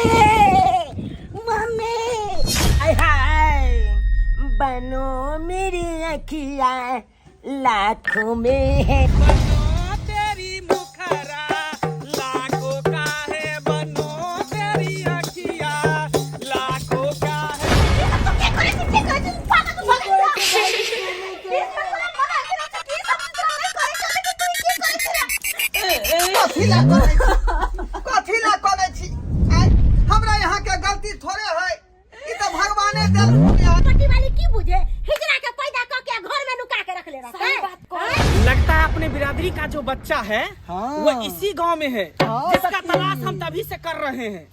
Mummy mummy आय हाय बनो मेरी अखिया लाखों में है बनो तेरी मुखरा लाखों का है बनो तेरी अखिया लाखों का है। कथी ला करै छी कथी ला करै छी आँय, हमरा यहाँ के गलती थोड़े है ई तऽ भगवाने देल पट्टी वाली की बुझे हिजड़ा के पैदा क के घर में नुका के रख ले रहता सही बात कह। लगता है अपने बिरादरी का जो बच्चा है हाँ। वो इसी गांव में है हाँ, जिसका सखी। तलाश हम तभी से कर रहे हैं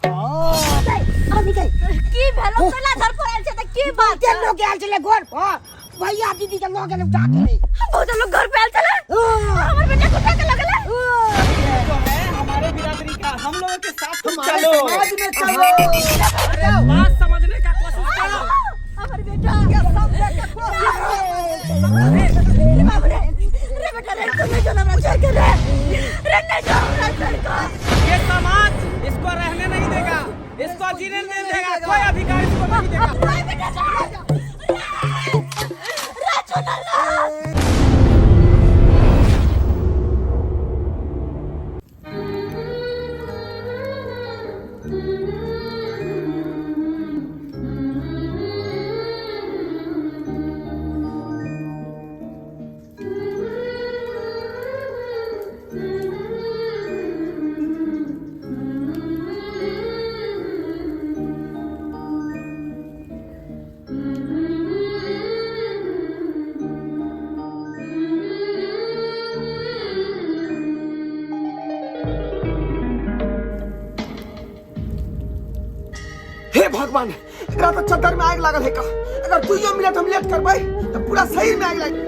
की भेलो कोना घर पर आयल छै त की बात के लोग आयल छले घर पर भैया दीदी के लऽ गेल उठा के बहुत लोग घर पे आयल छले हमर बेटा के उठा के लगले जो है हमारे बिरादरी का हम लोगों के साथ तुम हमारे चलो समाज में चलो अरे बात समझने का कोशिश करो हमर बेटा के समझे के कोशिश रे बाप रे रे बेटा रे तू नहीं जो हमरा छोड़ के रे रे नहीं जो हमरा छोड़ के ये समाज इसको रहने नहीं देगा इसको जीने नहीं देगा कोई अधिकार इसको नहीं देगा रे बेटा रे चुना हे भगवान एकरा तऽ चद्दर में आगि लागल है का अगर दुइयो मिनट हम लेट करबै तऽ पूरा शरीर में आगि लागि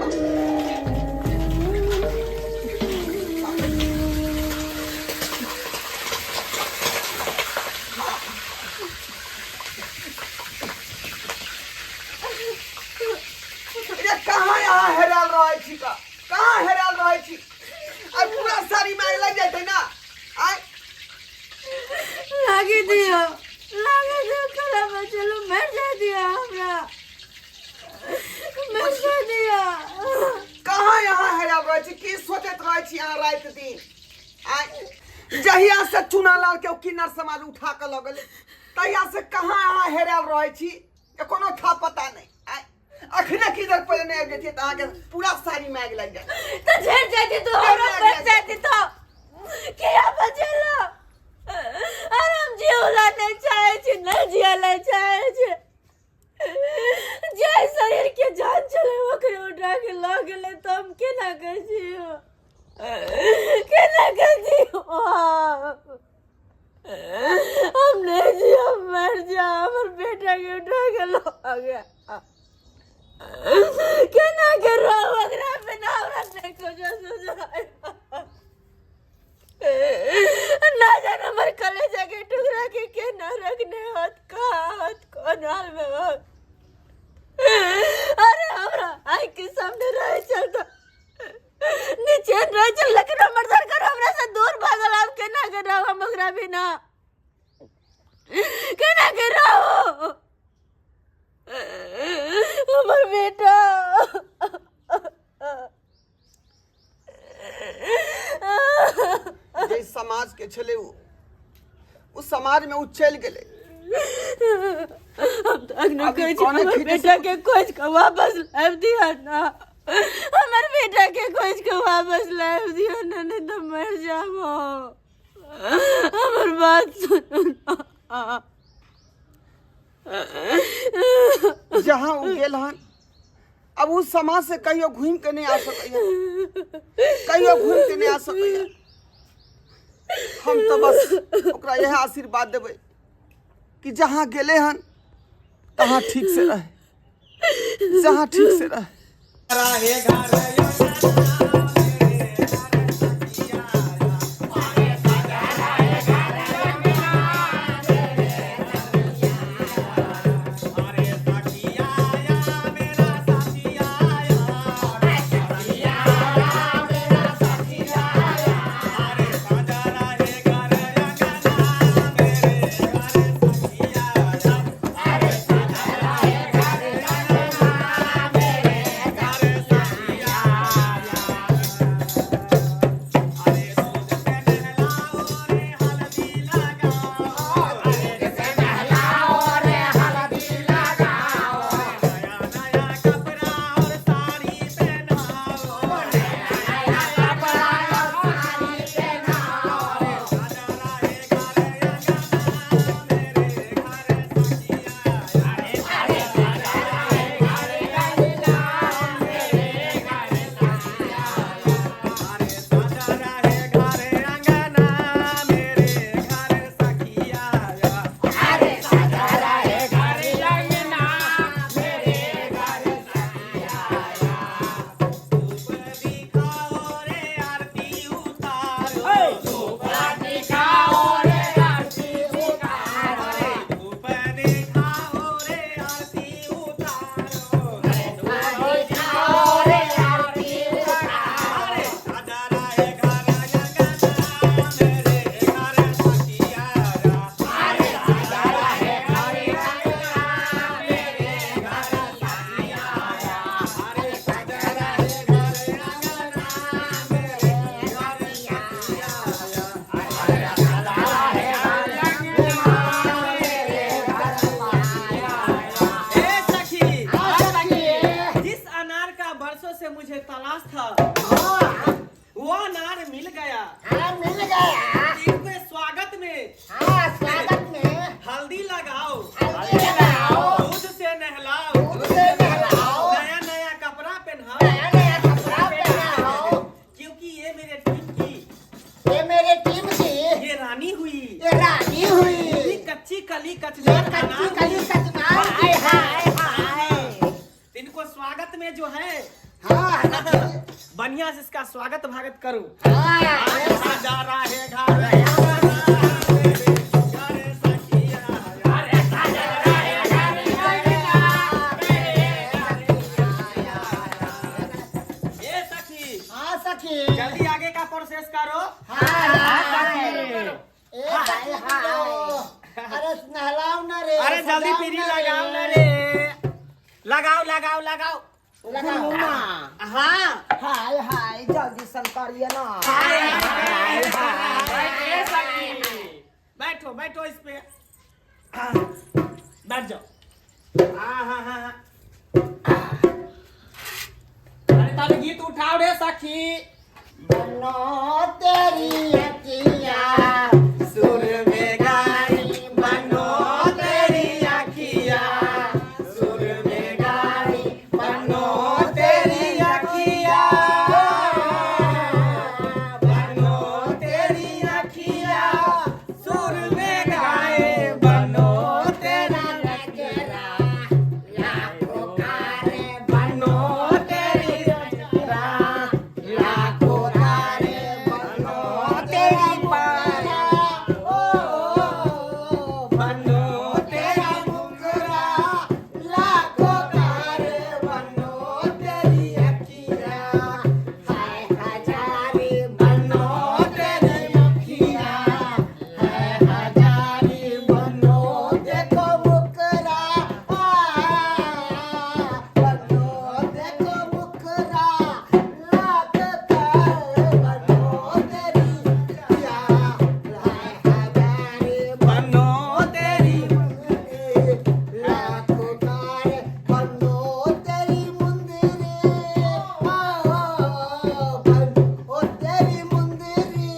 रे कहाँ यहाँ हेरायल रहै छी का कहाँ हेरायल रहै छी आ पूरा शरीर में आगि लागि जाइ छै ना आय लागे दियो लागे दियो कला में चलो मर जा दिया हमरा मर जा दिया कहाँ यहाँ हेरायल रहै छी की सोचैत रहै छी अहाँ राति दिन आय जहिया से चुनालाल के ओ किन्नर समाज उठा कऽ लऽ गेलै तहिया से कहाँ अहाँ हेरायल रहै छी के कोनो था पता नहीं आय अखने की देर पहिले नहि आबि जैतियै तऽ अहाँके पूरा साड़ी में आगि लागि जायत तो झेल जाती तो हमरा बच जाती तो किया बचेलो अरे हम जीवला नहीं चाहे छी नहीं जियला चाहे छी जे शरीर के जान चले ओकरे उठा के लऽ गेलै तऽ हम केना के जियो केना के जियो हम नहीं जियो मर जा हमर बेटा के उठा के लऽ गया केना के रहू ओकरा बिना हमरा नहीं कुछो सुझाय ना जाने हमर कलेजा के टुकड़ा के केना रखने होत कहाँ होत कोन हाल में होत अरे हमरा आँख के सामने रहे चलता निचैन रहे चल लेकिन हमर सरकार हमरा से दूर भागल आब केना के रहू हम ओकरा बिना केना के रहू हमर बेटा जे समाज के छलै ओ समाज में ओ चलि गेलै हम तो अखनो अभी कहै छी कोने हमर खींचे बेटा के खोज के वापस लाबि दिअ ना हमर बेटा के खोज के वापस लाबि दिअ ना नहीं तो मर जाब हम। हमर बात सुनू ना जहाँ ओ गेल हन अब उस समाज से कहियो घूम के नहीं आ सकैया कहियो घूम के नहीं आ सकैया हम तो बस ओकरा यह आशीर्वाद देबै कि जहाँ गेले हन तहाँ ठीक से रहे जहाँ ठीक से रहे कली कचनार कच्ची कली कचनार हाय हाय हाय। इनको स्वागत में जो है हाँ बढ़िया से इसका स्वागत भागत करो। हाँ। जा रहा है घर ए सखी, हाँ सखी, जल्दी आगे का प्रोसेस करो। हाँ सखी। ए सखी, अरे नहलाओ ना रे, अरे जल्दी सजाओ पीढ़ी ना रे। लगाओ ना रे, लगाओ लगाओ लगाओ। लगाओ। हाँ हाय हाय, जल्दी संकरिए ना। हाय हाय हाय। सखी बैठो बैठो इस पे, हाँ, बैठ जाओ। हाँ हाँ हाँ हाँ। अरे तब गीत उठाओ रे सखी। बनो तेरी अखियाँ सुर में गारी, बनो तेरी अखियाँ सुर में गारी, बनो तेरी अखियाँ, बनो तेरी अखियाँ सुर में गाए, बनो तेरा नजरा लाखों कारे, बनो तेरी अखियाँ लाखों तारे, बनो तेरी पारा, ओ बनो तेरा मुकरा लाखों तारे, बनो तेरी अखियाँ हाय हजारी, बनो तेरी अखियाँ है हजारी, बनो देखो मुकरा, बनो देखो मुकरा, लाख तारे, बनो तेरी अखियाँ हाय हजारी, बनो तेरी लाखों तारे, बनो तेरी मुंदरी, बनो तेरी मुंदरी,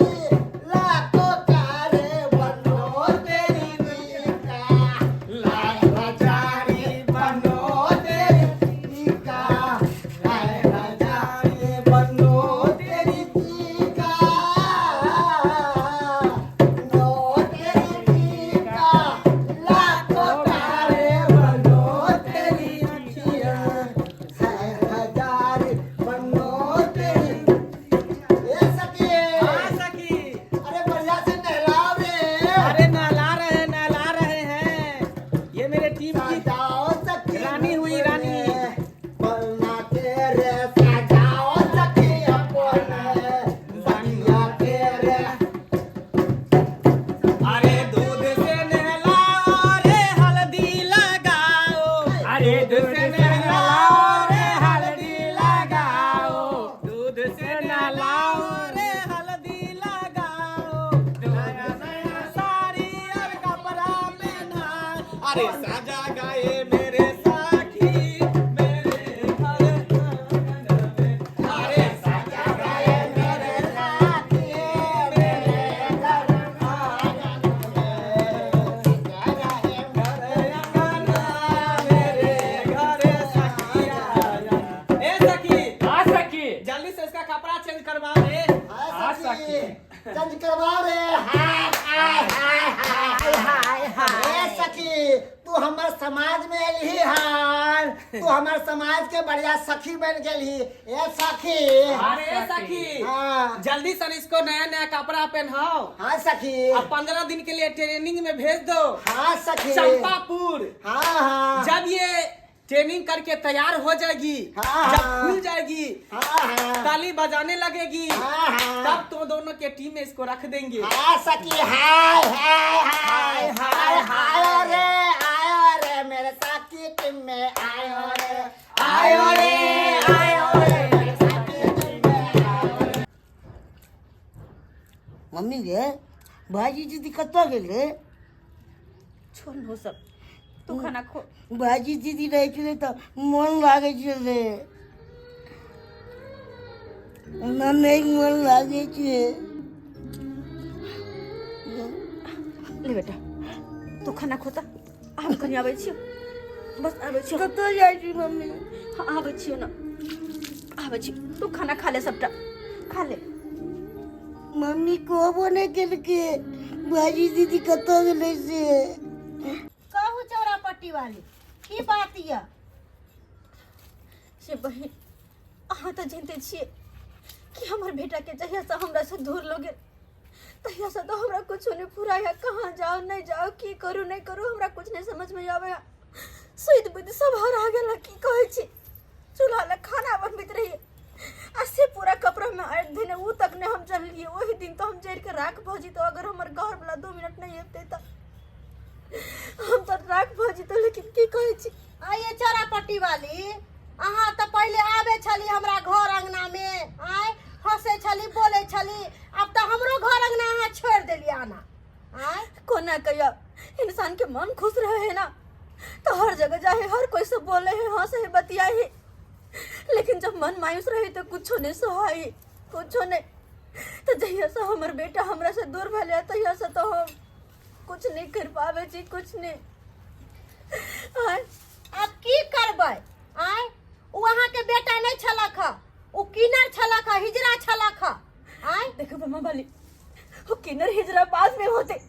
लाखों तारे, बनो तेरी टीका, लाख हजारी बनो तेरी टीका, लाख हजारी बनो तेरी टीका, बनो तेरी टीका, लाखों तारे, बनो तेरी अखियाँ है हजारी, बनो तेरी। ए सखी, हाँ सखी, अरे बढ़िया से नहलाओ रे। अरे नहला रहे नहला रहे हैं, ये मेरे टीम की सजाओ सखी रानी हुई रानी। पलना तेरे, सजाओ सखी अपने सखिया तेरे। अरे दूध से नहलाओ रे हल्दी लगाओ, अरे दूध से नहलाओ रे हल्दी लगाओ, दूध से नहलाओ रे हल्दी लगाओ, नया नया साड़ी और कपड़ा पहना, अरे साजा गए मेरे साखी मेरे घर आंगन में, अरे साजा गए मेरे साथी मेरे घर आंगन में, सजा रहे मेरे घर सखिया। ए सखी, हाँ सखी, जल्दी से इसका कपड़ा चेंज करवाओ रे। हाँ सखी, चेंज करवाओ रे। हाय हाय हाय हाय हाय हाय। ए सखी, तू हमर समाज में एलही हन, तू हमर समाज के बढ़िया सखी बन गेलही। ए सखी, अरे सखी, हाँ जल्दी से इसको नया नया कपड़ा पहनाओ। हाँ सखी, अब 15 दिन के लिए ट्रेनिंग में भेज दो हाँ सखी, चंपापुर। हाँ हाँ, जब ये ट्रेनिंग करके तैयार हो जाएगी, हाँ, जब हाँ। खुल जाएगी, हाँ हाँ, ताली बजाने लगेगी, हाँ हाँ, तब तो दोनों के टीम में इसको रख देंगे। हाँ सखी, हाय हाय हाय हाय हाय रे, आयो रे मेरे साथी टीम में, आयो रे, आयो रे, आयो रे। मेरे साथी टीम में, आयो रे। मम्मी गे, भाजी दीदी कतऽ गेल रे? छोड़ हो सब, तू खाना खो। भाजी दीदी रहै छलै तऽ मोन लागै छलै, ओना नहि मोन लागै छै। ले बेटा, तू खाना खोता, हम कहीं आबै छियो, बस आबै छियो। कतऽ जाइ छी मम्मी? हाँ आबै छियो ना, आबै छियो, तू खाना खा ले, सबटा खा ले। मम्मी कहबो नहि केलकै भाजी दीदी कतऽ गेलै से। कहू चौरा पट्टी वाली की बात यऽ से बहिन अहाँ तऽ जनते छियै कि हमर बेटाके जहियासँ हमरासँ दूर लऽ गेल तहियासँ तऽ हमरा कुछो नहि फुराइ कहाँ जाउ नहि जाउ की करू नहि करू हमरा कुछ नहि समझमे आबै सुति बुद्धि सब हरा गेल की कहै छी चूल्हा लग खाना बनबैत रहियै आ से पूरा कपड़ामे आगि धेने ओ तक नहि हम जनलियै ओहि दिन तऽ हम जरिके राख भऽ जैतहुँ अगर हमर घरवला 2 मिनट नहि अबितै तऽ हम तऽ राख भऽ जैतहुँ। लेकिन की कहै छी। आइए चौरा पट्टी वाली, अहाँ तऽ पहिले आबै छली हमरा घर अंगना मे, आय हंसै छली, बोलै छली। आब तऽ हमरो घर अंगना अहाँ छोड़ि देलियै आना, आय। कोना कहिया इंसान के मन खुश रहे है ना तो हर जगह जाए, हर कोई से बोले है, हंसे है, बतियाए है। लेकिन जब मन मायूस रहे तो कुछो नहीं सोहाई, कुछो नहीं। तो जहिया से हमर बेटा हमरा से दूर भले तहिया से तो हम कुछ नहीं कर पावे छी, कुछ नहीं। आय। आब की करबै? आय, ओ अहाँके बेटा नहि छलक ह, ओ किनर छलक ह, हिजरा छलक ह, आय। देखो मामा वाली, वो किन्नर हिजरा बाद में होते,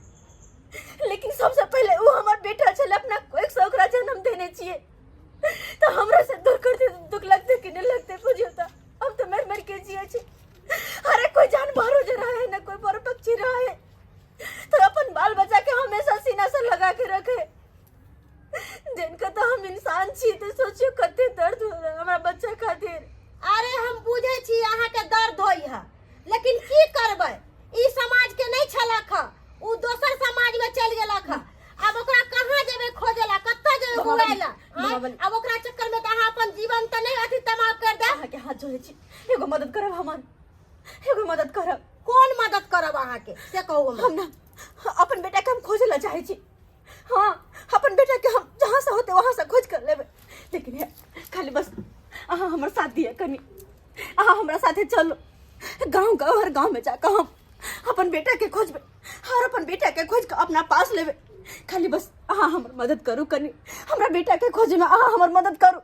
लेकिन सबसे पहले वो हमार बेटा छले। अपना कोई से ओकरा जन्म देने छिए तो हमरा से दूर करते तो दुख लगते कि नहीं लगते? बुझियो तो हम तो मर मर के जिए छी। अरे कोई जानवर जे रहे ना, कोई पर पक्षी रहे तो अपन बाल बच्चा के हमेशा सीना से लगा के रखे। जिनका तो हम इंसान छी तो सोचियो कते दर्द हो रहा हमारा बच्चा खातिर। अरे हम बुझै छी अहाँके दर्द होइ है, लेकिन की करबै? ई समाज के नहि छलक ह, ओ दोसर समाज में चलि गेलक ह। आब ओकरा कहाँ जेबै खोजे ला? कतऽ जेबै बाबा हुआए ला? बाबा आँय? बली। आब ओकरा चक्कर में तऽ अहाँ अपन जीवन तऽ नहि अथी तबाह कर देब? अहाँके हाथ जोड़ै छी, एगो मदद करब हमर, एगो मदद करब। कोन मदद करब अहाँके, से कहू हमरा। हम ना अपन बेटा के हम खोजे ला चाहे छी। हाँ, अपन बेटा के हम जहाँ से होते वहाँ से खोज कर लेबै, लेकिन हे, खाली बस अहाँ हमर साथ दिअ कनी। अहाँ हमरा साथे चलू गाँव गाँव, हर गाँव में जाकर हम अपन बेटा के खोजबै और अपन बेटा के खोज के अपना पास लेबै। खाली बस अहाँ हमर मदद करू कनी, हमरा बेटा के खोजे में अहाँ हमर मदद करू।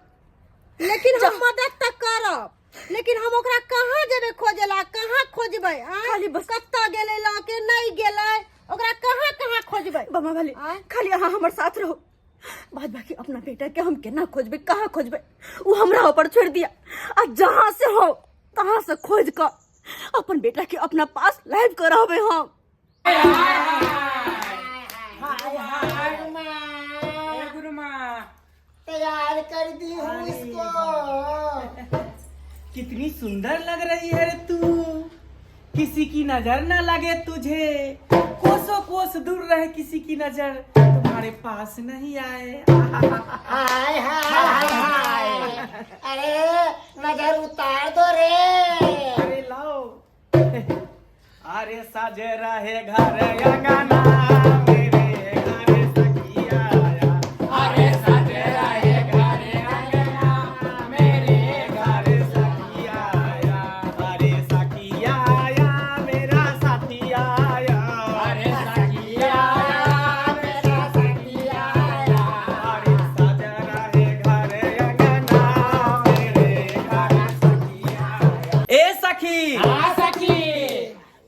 लेकिन हम मदद तऽ करब, लेकिन हम ओकरा कहाँ जेबै खोजे ला? कहाँ खोजबै, आँय? खाली बस- कतऽ गेलै लऽ के, नहि गेलै? ओकरा कहाँ कहाँ खोजबै? बाबा वाली, आँय? खाली अहाँ हमर साथ रहो। बाद बाकी अपना बेटा के हम केना खोजबै, कहाँ खोजबै, वो हमरा ऊपर छोड़ दिया। आ जहाँ से हो तहाँ से खोज कर अपन बेटा के अपना पास लाइव कर रहबे हम। हाय हाय। ए गुरुमा। तैयार कर दी हूँ इसको। कितनी सुंदर लग रही है रे तू। किसी की नजर ना लगे तुझे, कोसों कोस दूर रहे किसी की नजर, तुम्हारे पास नहीं आए। हाय हाय हाय हाय, अरे नजर उतार दो रे। अरे लाओ। अरे सजे रहे घर अंगना, मेरे घर सखिया आया। अरे सजे रहे घर अंगना, मेरे घर सखिया आया। अरे सखिया आया, मेरा साथी आया। अरे सखिया आया, मेरा सखिया आया। अरे सजे रहे घर अंगना, मेरे घर सखिया आया। ए सखी। हाँ सखी।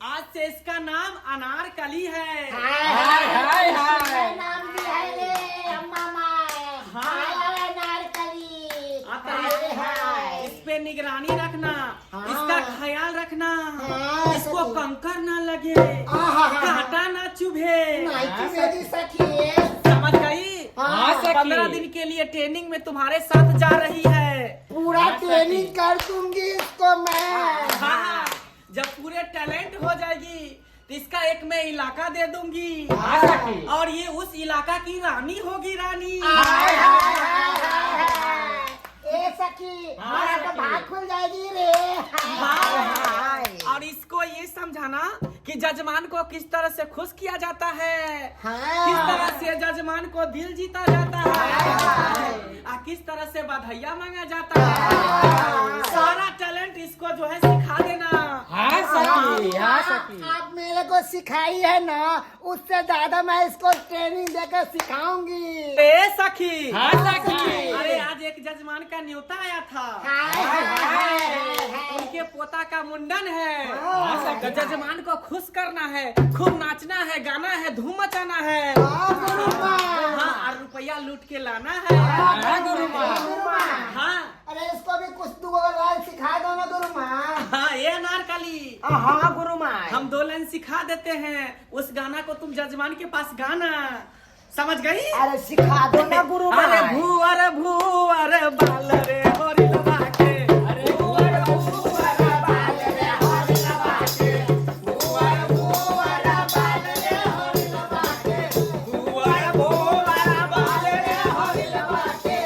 आज से इसका नाम अनारकली है। हाय हाय हाय हाय। नाम भी है रे अम्मा माय। हाँ। हाय हाय अनारकली। आता हाय हाय। इस पे निगरानी रखना। हाँ। इसका ख्याल रखना। हाँ, इसको सखी। कंकर ना लगे, आहा। कांटा ना चुभे। नहीं चुभेगी सखी। समझ गई? हाँ सखी। 15 दिन के लिए ट्रेनिंग में तुम्हारे साथ जा रही है। पूरा ट्रेनिंग कर दूंगी इसको मैं। हाँ, जब पूरे टैलेंट हो जाएगी तो इसका एक मैं इलाका दे दूंगी हाँ सखी। और ये उस इलाका की रानी होगी, रानी। हाय हाय हाय हाय हाय। ए सखी, हाँ, मेरा तो सखी। भाग खुल जाएगी रे। हाय हाय। और इसको ये समझाना कि जजमान को किस तरह से खुश किया जाता है, हाँ। किस तरह से जजमान को दिल जीता जाता है आ किस तरह से बधाइया मांगा जाता है। सारा टैलेंट इसको जो है सिखा देना। हाँ सखी, हाँ सखी। आप मेरे को सिखाई है ना, उससे ज्यादा मैं इसको ट्रेनिंग देकर सिखाऊंगी। ए सखी। हाँ सखी। अरे आज एक जजमान का न्योता आया था। हाय हाय हाय हाय। उनके पोता का मुंडन है। हाँ। तो जजमान को खुश करना है, खूब नाचना है, गाना है, धूम मचाना है। हाँ, गुरु माँ। लूट के लाना है। हाँ गुरु माँ। हाँ। अरे इसको भी कुछ दो लाइन सिखा दो ना गुरु माँ। हाँ ये अनारकली। हाँ गुरु माँ। हम 2 लाइन सिखा देते हैं, उस गाना को तुम जजमान के पास गाना, समझ गई? अरे सिखा दो ना गुरु माँ। अरे भूअर भूअर बाल रे होरी लबा के, अरे भूअर भूअर बाल रे होरी लबा के, भूअर भूअर बाल रे होरी लबा के, भूअर भूअर बाल रे होरी लबा के,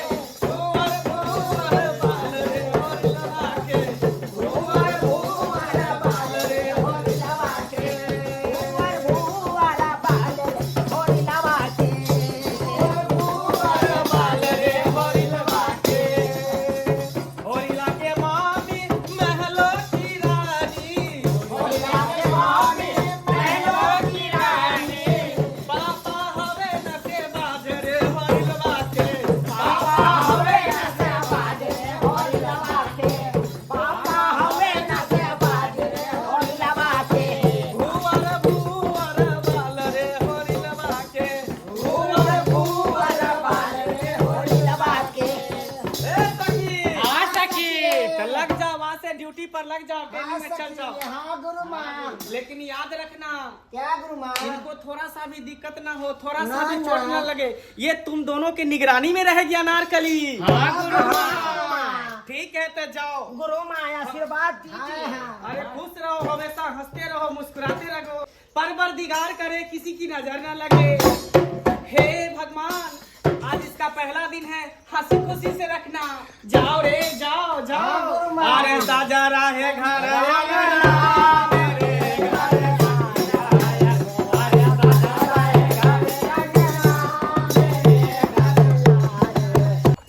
भूअर भूअर बाल रे होरी लबा के, भूअर भूअर बाल रे होरी लबा के, भूअर भूअर बाल रे होरी लबा के, भूअर बाल रे होरी लबा के। होरिला के मामी महलों की रानी, होरिला के मामी महलों की रानी, पापा हवे नशे बाजरे होरिलवा के, पापा हवे नशे बाजरे होरिलवा के, पापा हवे नशे बाजरे होरिलवा के, भूअर भूअर बाल रे होरिलवा के, भूअर भूअर बाल रे होरिलवा के। ए सखी। हाँ सखी। तो लग जाओ वहाँ से ड्यूटी पर लग जाओ, ट्रेनिंग में चल जाओ। हाँ गुरु माँ। लेकिन याद रखना, क्या गुरु माँ? इनको थोड़ा सा भी दिक्कत ना हो, थोड़ा सा ना, भी चोट ना। ना लगे। ये तुम दोनों की निगरानी में रहेगी अनारकली। हाँ गुरु माँ। ठीक है तो जाओ। गुरु माँ आशीर्वाद दीजिए। अरे खुश रहो, हमेशा हंसते रहो, मुस्कुराते रहो, परवरदिगार करे किसी की नजर ना लगे। हे भगवान, आज इसका पहला दिन है, हंसी खुशी से रखना। जाओ रे जाओ जाओ। गुरु माँ। अरे साजा रहे घर अंगना मेरे घर साजा, अरे साजा रहे घर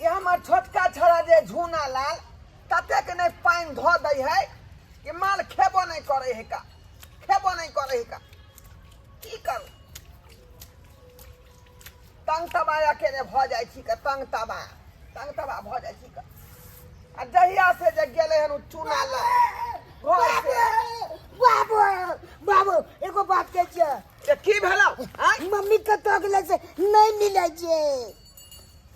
ये हमर छोटका छड़ा जे झूना लाल ततेक नहि पानि धऽ दै है कि माल खेबो नहि करे है का, खेबो नहि करे है का, की करू? तंग तबा अकेले भऽ जाइ छी का, तंग तबा, तंग तबा भऽ जाइ छी का। आ जहिया से जे गेलै हन उ चूना लाल घर से। बाबू बाबू एगो बात कहै छियै। से की भेलौ? आँय? मम्मी कतऽ गेलै से नहि मिलै छै।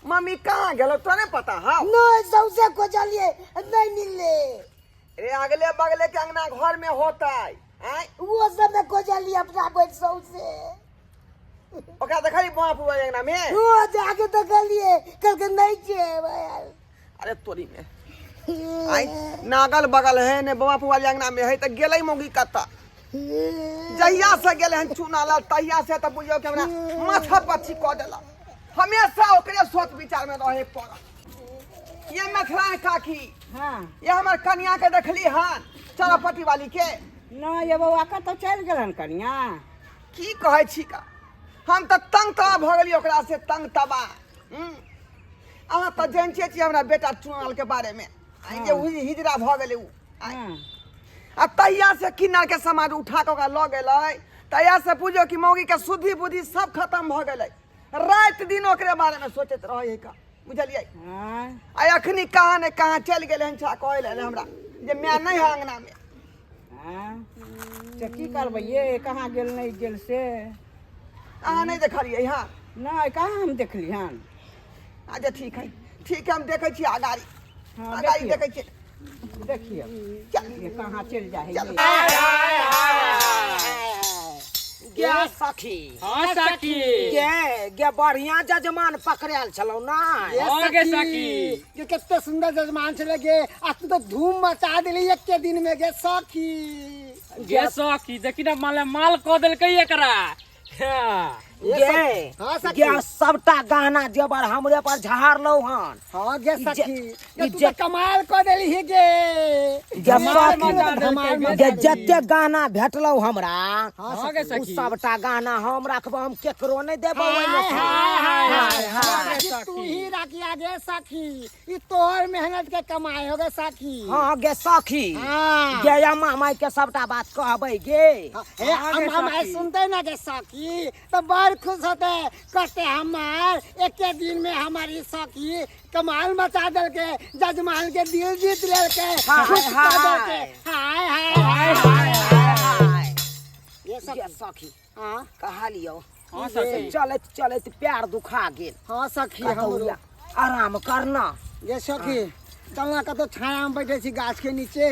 मम्मी कहाँ गेलौ तोरा नहि पता हौ? नहि, सौंसे खोजलियै नहि मिललै। रे अगले बगले के अंगना घर में होतै। आँय? वो सब में खोजलियै अपना बैठ सौंसे। ओकरा देखली बाप हुआ अंगना में? वो जाके देखलियै, कहलकै नहि छै भाई। अरे तोरी में आई नागल बगल है ने बाप वाले अंगना में है त गेलै मौगी कत्ता। जहिया से गेलै हन चूना लाल तहिया से त बुझियौ कि हमरा माथा पच्ची कऽ देलक। हमेशा ओकरे सोच विचार में रहे पड़ल। ये मथुरा काकी। हाँ। ये हमर कनिया के देखली हन चरपटी वाली के? ना ये बौआ कतऽ चलि गेलन कनिया? की कहै छी का, हम तऽ तंग तबा भऽ गेलियै ओकरा से, तंग तबा। अहाँ तऽ जानिते छी हमरा बेटा चुनाल के बारे में, जे हिजरा भऽ गेलै उ। आ तहिया से किन्नर के समाज उठा कऽ ओकरा लऽ गेलै, तहिया से बुझियौ कि मौगी के सुधि बुद्धि सब खत्म भऽ गेलै। राति दिन ओकरे बारे में सोचैत रहै है का, बुझलियै? आ अखनी कहाँ ने कहाँ चलि गेलै हन, छा कहै लए हमरा जे माय नहि है अंगना में। से की करबै ये, कहाँ गेल नहि गेल से अहाँ नहि देखलियै? हँ नहि, कहाँ हम देखली हन। अच्छा ठीक है, ठीक है, हम देखै छी अगाड़ी। हाँ, अगाड़ी देखै छी, देखियौ ये कहाँ चलि जाइ है। गे सखी। हाँ सखी। गे गे बढ़िया जजमान पकड़ायल छलौ ना। हाँ गे सखी। गे कते सुंदर जजमान छलै गे, आ तू तो धूम मचा देली एके दिन में गे सखी। गे सखी देखी ना माले माल कऽ देलकै एकरा। हाँ। गे हाँ सखी। गे सबटा गहना जेवर हमरे पर झाड़लौ हन। हाँ गे सखी, गे तू जे- तो कमाल कऽ देली ही गे। गे सखी, धमाल मचा गे देली। जते गहना भेटलौ हमरा, हाँ गे उ सखी। सबटा गहना हम रखबौ, हम केकरो नहि देबौ ओहिमे से। हाय, हाय, हाय, हाय, हाय। तू ही राखिया गे सखी, ई तोहर मेहनत के कमाई हो गे सखी। हाँ गे सखी। हाँ। गे अम्मा माई के सबटा बात कहबै गे। हे अम्मा माई सुनते ना गे सखी तो बड़ खुश होते, कहते हमार एके दिन में हमारी सखी कमाल मचा देलके, जजमान के दिल जीत लेलके, हाय, खुश कर हाय। देलके। हाय हाय हाय हाय हाय। ये सखी। गे सखी हाँ कहलियौ हाँ सखी चलैत चलैत पैर दुखा गेल। हाँ सखी कतौ हमरो या आराम करना। ये सखी चलना कतौ छाया में बैठे छी गाछ के नीचे।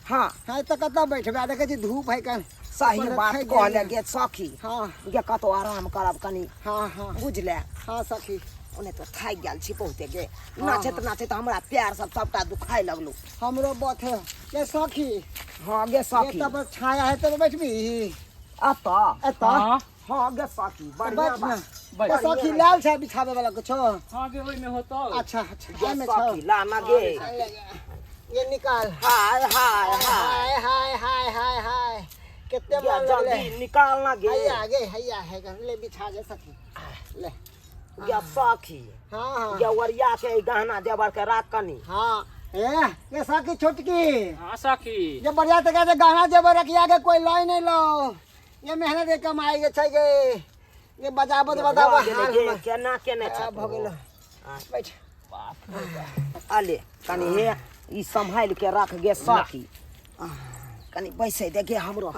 हाँ है तऽ कतऽ बैठबै, देखै छी धूप है कन। सही ऊपर से बात थाकि कहले गेलियै। गे सखी। हाँ। गे कतौ आराम करब कनी। हाँ हाँ बुझले? हाँ सखी। ओने तो थाकि गेल छी बहुते गे। हाँ, नाचैत हाँ। नाचैत हमरा पैर सब सबटा दुखाय लगलो। हमरो बथ है। ये सखी। हाँ गे सखी। ये तब छाया है तब बैठबी। एतऽ? एतऽ? हाँ। हाँ गे सखी, बढ़िया बैठ ना। बात। बैठ। ये सखी लाल छै बिछावे वाला कुछो? हाँ गे ओहिमे होतौ। अच्छा अच्छा, गे एहिमे छौ। सखी, ला ना गे। ये निकाल। हाय हाय हाय। हाय हाय हाय हाय हाय। कितने गे, मन लगले। जल्दी निकाल ना गे। हैया गे, हैया है गे, ले बिछा गे सखी। ले। गे सखी। हाँ, हाँ। गे ओरिया के गहना जेवर के राख कनी। हाँ। ए, ये सखी छोटकी। हाँ सखी। ये बढ़िया से कहते गहना जेवर रखिया के कोई लाई नहीं लो। ये मेहनत के कमाई के छै गे। ये बजाबत ये बजाबत भऽ गेलै हाल गे, हमर। केना केने आ, छथि भऽ गेलो। हाँ। बैठ। अले कनी हे ई सम्हाल के रख गे सखी। कनी बैसै दे गे हमरो।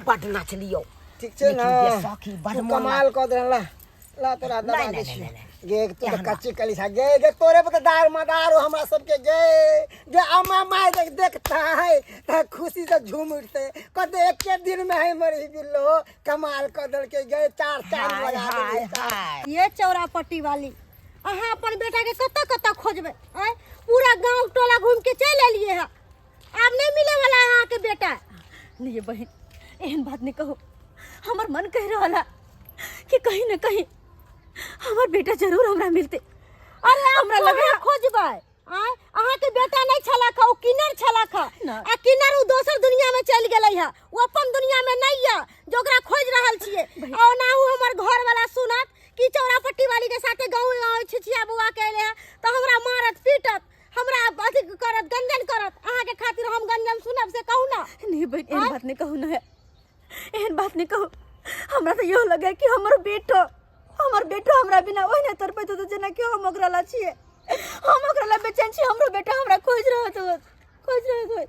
बड नाचलियौ। ठीक छै ना? लेकिन गे सखी, बड तू मोन कमाल कऽ देलह। ला तोरा दबा नहीं, दै नहीं, छियौ। नहीं, नहीं। गे, तू तऽ एहन कच्ची कली छा। गे, गे, तोरे पर तऽ दार मदार हो हमरा सबके गे। गे, अम्मा माय देख देखता है तऽ खुशी से झूम उठते। कहते एके दिन में है मरी बिल्लो कमाल कऽ देलकै गे, चार चांद हाय, लगा हाय, देलकै। हाय। ये चौरापट्टी वाली, अहाँ अपन बेटा के कतऽ कतऽ खोजबै? आँय, पूरा गाँव टोला घूम के चलि एलियै हँ, आब नहीं मिले वाला है अहाँ के बेटा। नहीं ये बहन, एहन बात नहीं कहो। हमर मन कह रहा है कि कहीं न कहीं हमर बेटा जरूर हमरा मिलते। अरे हमरा लगे कहाँ खोजबै? आँय, अहाँ के बेटा नहीं छलक हँ, ओ किन्नर छलक हँ। ना। आ किन्नर उ दोसर दुनिया में चलि गेलै हँ, ओ अपन दुनिया में नहीं है जो ओकरा खोज रहल छियै। बहिन। आ ओनाहु हमर घर वाला सुनत कि चौरापट्टी वाली के साथे गाँव गाँव छिछिया बौआ के एलै हँ तऽ हमरा मारत पीटत, हमरा अथी करत, गंजन करत। अहाँ के खातिर हम गंजन सुनब से कहू ना। नहीं बहन, एहन आँय? बात नहीं कहू ना, एहन बात नहीं कहू। हमरा तऽ इहो लगे कि हमर बेटो हमरा बिना ओहि नहि तड़पैत होत जेना कि हम ओकरा ला छियै। हम ओकरा ला बेचैन छी, हमरो बेटा हमरा खोजि रहल होत, खोजि रहल होत।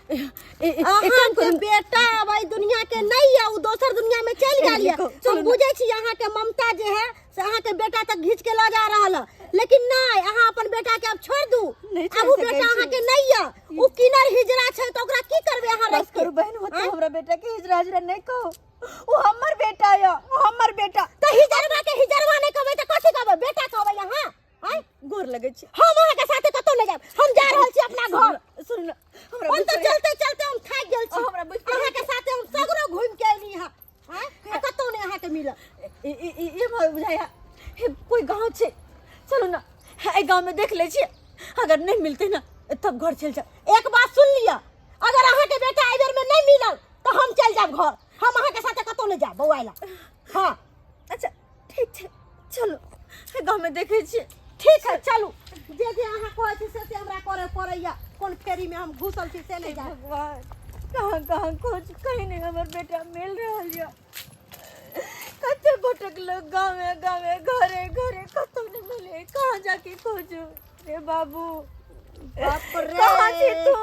ए, ए, ए, अहाँ एक काम के करू। बेटा अब एहि दुनिया के नहीं है, उ दोसर दुनिया में चलि ए, गेल है। देखो, चलू हम ना। बुझै छी अहाँ के ममता जे है से अहाँ के बेटा तक घींच के लऽ जा रहल है, लेकिन नहीं, अहाँ अपन बेटा के अब छोड़ दू। नहीं अब उ छोड़ सकै बेटा अहाँ छी। के नहीं है, उ किनर हिजड़ा छै तऽ ओकरा की करबै अहाँ बस राखि के? करू बहन, होते आँय? हमरा बेटा के हिजड़ा हिजड़ा नहीं कहू, उ हमर बेटा है, उ हमर बेटा। तऽ हिजड़वा के हिजड़वा नहीं कहबै तऽ कथी कहबै? बेटा कहबै अहाँ? आँय? गोर लगै छी। हम अहाँ के साथे कतौ नहि जायब, हम जा रहल छी अपना घर। सुन ना, हमरा हम बुझ तऽ पड़ैया। चलते चलते हम थाकि गेल छी। हमरा बुझ पड़ैया। अहाँ के साथे हम सगरो घुमि के एली हँ, आँय? आ कतौ नहि अहाँ के मिलल। ई, ई, ई, ई हमरा बुझाइया, हे, कोई गाँव छै, चलू ना, एहि गाँव में देख लै छियै, अगर नहीं मिलते ना तब घर चलि जाउ। एक बात सुन लिअ, अगर अहाँ के बेटा एहि बेर में नहीं मिलल तऽ हम चलि जायब घर, हम अहाँ के साथे कतौ नहि जायब बौआइ ला। हाँ। अच्छा ठीक छै, चलू एहि गाँव में देखै छियै। ठीक है चलू, जे जे अहाँ कहै छी से से हमरा करे पड़ैया, कोन फेरी में हम घुसल छी से नहि जाय। भगवान, कहाँ कहाँ खोज, कहीं नहीं हमर बेटा मिल रहल यऽ। कते गोटेक लोग गाँवे गाँवे घरे घरे कतौ नहीं मिले, कहाँ जाके खोजू रे बाबू? बाप रे। कहाँ छी तू,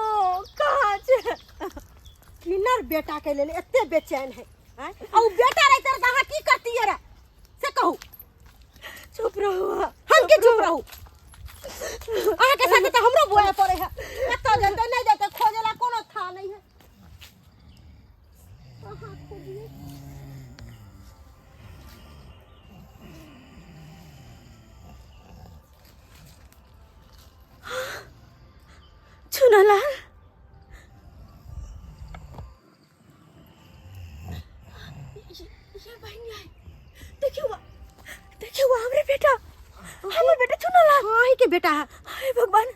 कहाँ छी? किन्नर बेटा के लेल एते बेचैन है, आँय? आ उ बेटा रहितै तऽ अहाँ की करतियै रे से कहू? चुप रहू अहाँ। हम की चुप रहू? अहाँ के साथे तऽ हमरो बोए पड़े है, कतऽ जेतै नहि जेतै खोजे ला कोनो था नहीं है। अहाँ खोजिए। चुनालाल, ये बहन आई, देखियो वा, देखियो वा, हमरे बेटा, हमर बेटा चुनालाल। हाँ, अहीं के बेटा है। हाय भगवान।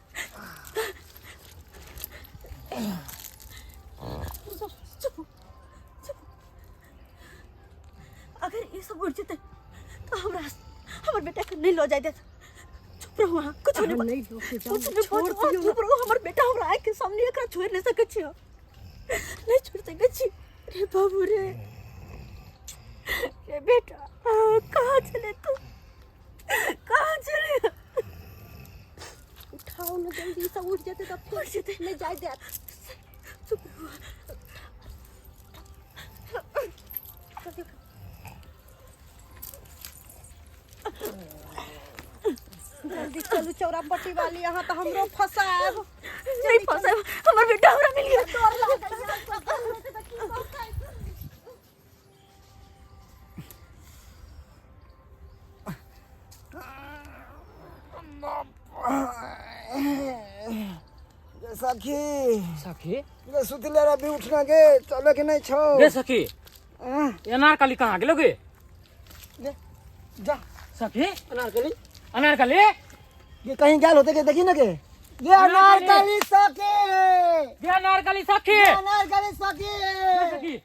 चुप, चुप। अगर ये सब उड़ जेतै तो हमर बेटा के नहीं लो जाय देत। चुप रहू अहाँ, कुछ नहीं अहाँ नहीं लऽ के जाउ, कुछ नहीं छोड़ बात, अहाँ दियौ चुप रहू, हमर बेटा हमरा आँखि के सामने एकरा छोड़ि नहीं सकै छी हम। नहीं छोड़ सकै छी। रे बाबू रे, रे बेटा, कहाँ चले तू, कहाँ चले? उठाओ ना जल्दी से, उठ जेतै तऽ फेर उठ जेतै। नहीं जाय देत। चुप रहू। चलू चौरा पट्टी वाली अहाँ तऽ हमरो फसायब। नहीं फंसे, हमर बेटा हमरा मिल गेल। डर लागैया। की कहतै? गे सखी। सखी। गे सुतले रह उठना गे, चले के नहीं छौ। गे सखी, अनारकली कहाँ गेलो गे? गे जा। सखी, अनारकली, अनारकली गे कहीं गेल होते के देखी ना गे। गे अनारकली सखी, गे अनारकली सखी, गे अनारकली सखी। गे सखी,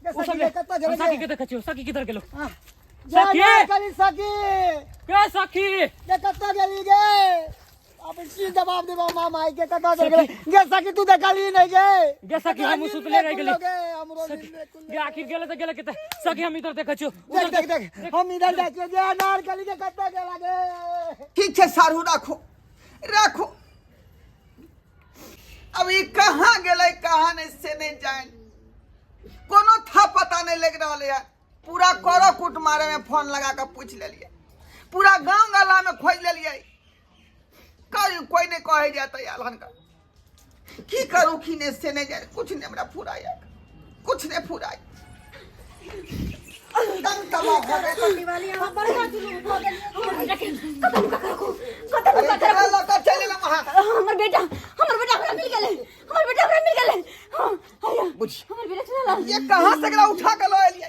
गे ओ सखी, सखी, गे कतऽ गेलै सखी गे? के देखै छियौ, सखी किधर गेलो? गे सखी! अनारकली सखी, गे सखी, गे कतऽ गेली गे? अब की जवाब देबो मामा के? कतऽ चल गेलै गे सखी? तू देखली नहीं गे? गे सखी, हम सुतले रह गेली। गे हमरो सखी, नींद गे आखिर गेले तऽ गेले केते? सखी, हम इधर देखै छियौ, देख उधर। देख देख, हम इधर जाइ छियै। गे अनारकली के कतऽ गेला गे? ठीक छै सारू, राखू राखू। अब ई कहाँ गेलै कहाँ नहीं से नहीं जान, कोनो था पता नहीं लग रहा है। पूरा करो कूट मारे में फोन लगा के पूछ लेलिए, पूरा गांव गला में खोज लेलिए, कोई कोई नहीं कहे जाता यार का। की करू की नहीं से नहीं जाए, कुछ नहीं हमरा फुराया, कुछ नहीं फुराया, दम तबाह हो गए। पट्टी वाली अहाँ बड़का जुलूम भऽ गेलियै। कतऽ नुका के रखू, कतऽ अरे नुका के ककरा रखू? लऽ कऽ चलि एलहुँ अहाँ? हमर बेटा, हमर बेटा हमरा मिल गेलै, हमर बेटा हमरा मिल गेलै। हाँ, हैया। बुझ। हमर बेटा चला ये कहाँ से एकरा उठा के लऽ एलियै?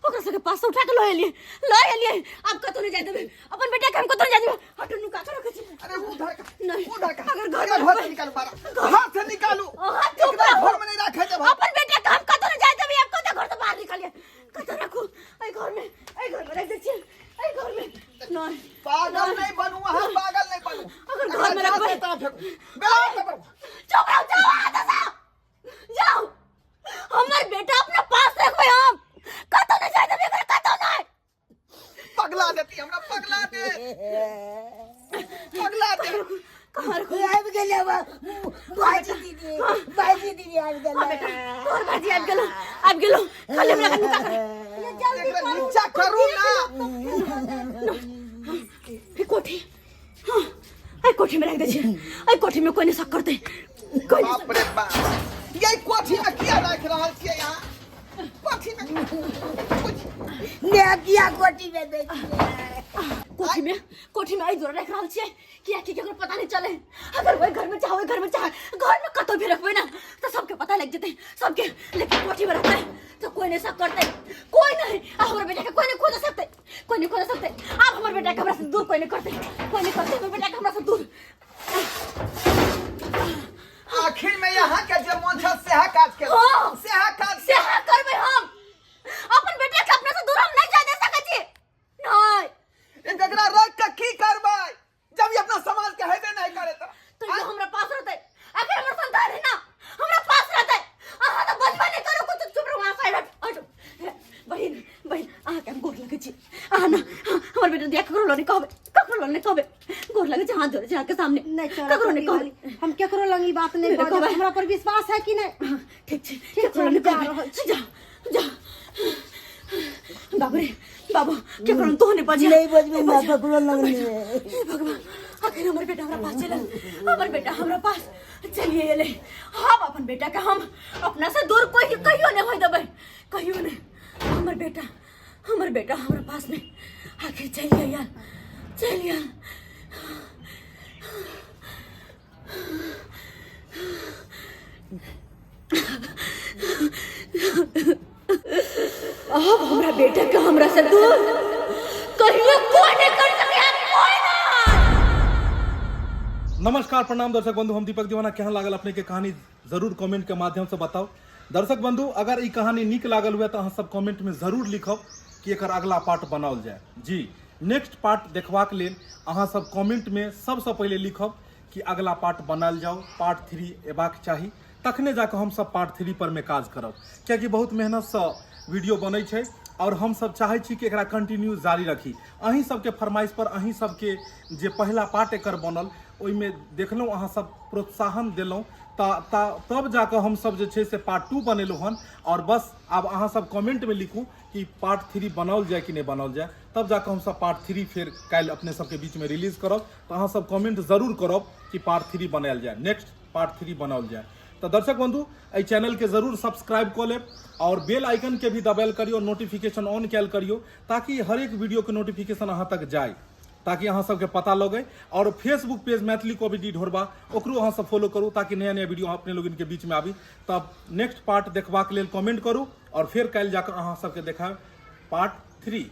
ओकरा सबके पास से उठा के लऽ एलियै, लऽ एलियै। आब कतौ नहि जाय देबै अपन बेटा के, हम कतौ नहि जाय देबै। हटू, नुका के रखै छी। अरे उधर का। नहीं। उधर का। अगर घर एकरा में घर से निकालू, बाहर घर से निकालू। अहाँ चुप एकरा रहू। घर में नहीं रखे देब हम। अपन बेटा के हम कतौ नहि जाय देबै। आब कतौ घर से बाहर निकलियै? कतौ रखू? एहि घर में, एहि घर में रख दै छियै, एहि घर में नहीं। पागल नहीं बनू अहाँ, पागल नहीं बनू। अगर घर में एकरा रखबै- जाते ता फेंकू बेला से करू। चुप रहो, जाओ हाथ से जाओ। हमर बेटा अपना पास रखबै, हम कतौ नहि जाय देबै एकरा, कतौ नहि। पगला देती हमरा, पगला दे, पगला दे। कहाँ रखू? आबि गेलै भाईजी दीदी, भाईजी दीदी आबि हाँ बेटा, गेलै। तोहर भाजी आबि गेलो, आबि गेलो। खाली हमरा के नुका कर। एकरा नीचा करू ना। ई कोठी, हाँ, एहि कोठी में राखि दै छियै। एहि कोठी में कोई नहीं शक करतै, कोई नहीं। बाप रे बाप, ये कोठी में किया राखि रहल छियै यहाँ कोठी में? ने किया कोठी में दै छियै? कोठी में, कोठी में एहि दुआरे राखि रहल छियै कियाकि केकरो पता नहीं चले। अगर ओहि घर में चाहे, ओहि घर में चाहे, घर में कतौ भी रखबै ना तऽ सबके पता लागि जेतै सबके। लेकिन कोठी में रखबै तऽ कोई नहीं शक करतै, कोई नहीं। आ हमर बेटा के कोई नहीं खोज सकतै, कोई नहीं खोज सकतै। आब हमर बेटा के हमरा से दूर कोई नहीं करतै, कोई नहीं करतै हमर बेटा के हमरा से दूर। आखिर में यहाँ के जे मन छल सेहा काज केलहुँ। हाँ। सेहा काज। सेहा करबै हम। अपन बेटा के अपना से दूर हम नहीं जाय दे सकै छी, नहीं। एकरा रख के की करबै जब ई अपना समाज के हेबे नहीं करे तऽ? तो ये हमरा पास रहतै, आखिर हमर संतान है ना, हमरा पास रहतै। अहाँ तऽ बजबे नहि करू कुछ, चुप रहू अहाँ, साइड हट हट। बहिन, बहिन, अहाँके हम गोर लगै छी। अहाँ ना हमर बेटा दिया ककरो लग नहि कहबै, ककरो लग नहि कहबै। गोर लगै छी, हाथ जोड़ै छी अहाँके सामने। नहीं चौरा ककरो नहि पट्टी कहबै। वाली, हम केकरो लग ई बात नहीं नहीं बाजब। कहबै। हमरा पर विश्वास है कि नहीं? हाँ, ठीक छै। ठीक छै, केकरो नहि हम जा कहबै। रहल छी। जाओ जाओ। बाबू रे बाबू, केकरो तो नहीं बजे। नहीं बजबै ना ककरो लग नहीं। हे भगवान, आखिर हमर बेटा हमरा पास चलल, हमर बेटा हमरा पास चलिए एलै। हम अपन बेटा के हम अपना से दूर कोई कहियो नहीं होय देबै, कहियो नहीं। हमर बेटा, हमर बेटा हमरा पास में आखिर चलिए यार, चलिए। अब हमरा बेटा के हमरा से दूर कहियो कोई नहीं कर सके, कोई ना। नमस्कार, प्रणाम दर्शक बंधु, हम दीपक दीवाना। केहन लागल अपने के कहानी, जरूर कमेंट के माध्यम से बताओ। दर्शक बंधु, अगर ई कहानी नीक लागल हुए तो अहाँ सब कमेंट में जरूर लिखब कि एकर अगला पार्ट बनाओल जाए। जी, नेक्स्ट पार्ट देखबाक लेल अहाँ सब कमेंट में सबसँ पहिले लिखब कि अगला पार्ट बनायल जाओ, पार्ट 3 एबाक चाही, तखने जाकऽ हमसब पार्ट 3 पर में काज करब। कियाकि बहुत मेहनतसँ वीडियो बनै छै और हमसब चाहै छी कि एकरा कंटिन्यू जारी रखी। अहीं सबके फरमाइश पर, अहीं सबके जे पहिला पार्ट एकर बनल ओहिमे देखलहुँ, अहाँ सब प्रोत्साहन देलहुँ, तऽ तब जाकऽ हमसब जे छै से पार्ट 2 बनेलहुँ हन। आओर बस आब अहाँ सब कमेंटमे लिखू कि पार्ट 3 बनाओल जाय कि नहि बनाओल जाय, तब जाकऽ हमसब पार्ट 3 फेर काल्हि अपने सबके बीचमे रिलीज करब। तऽ अहाँ सब कमेंट जरूर करब कि पार्ट 3 बनायल जाय, नेक्स्ट पार्ट 3 बनाओल जाय। तऽ दर्शक बंधु एहि चैनलके जरूर सब्सक्राइब कऽ लेब आओर बेल आइकनके भी दबायल करियौ, नोटिफिकेशन ऑन कयल करियौ ताकि हरेक वीडियोके नोटिफिकेशन अहाँ तक जाय, ताकि अहाँ सबके पता लगे। और फेसबुक पेज मैथिली कॉमेडी ढोरबा ओकरो अहाँ सब फॉलो करू ताकि नया नया वीडियो अपने लोगन के बीच में आबी। तब नेक्स्ट पार्ट देखबाक लेल कमेंट करू और फिर काल्हि जाकर अहाँ सबके देखायब पार्ट 3।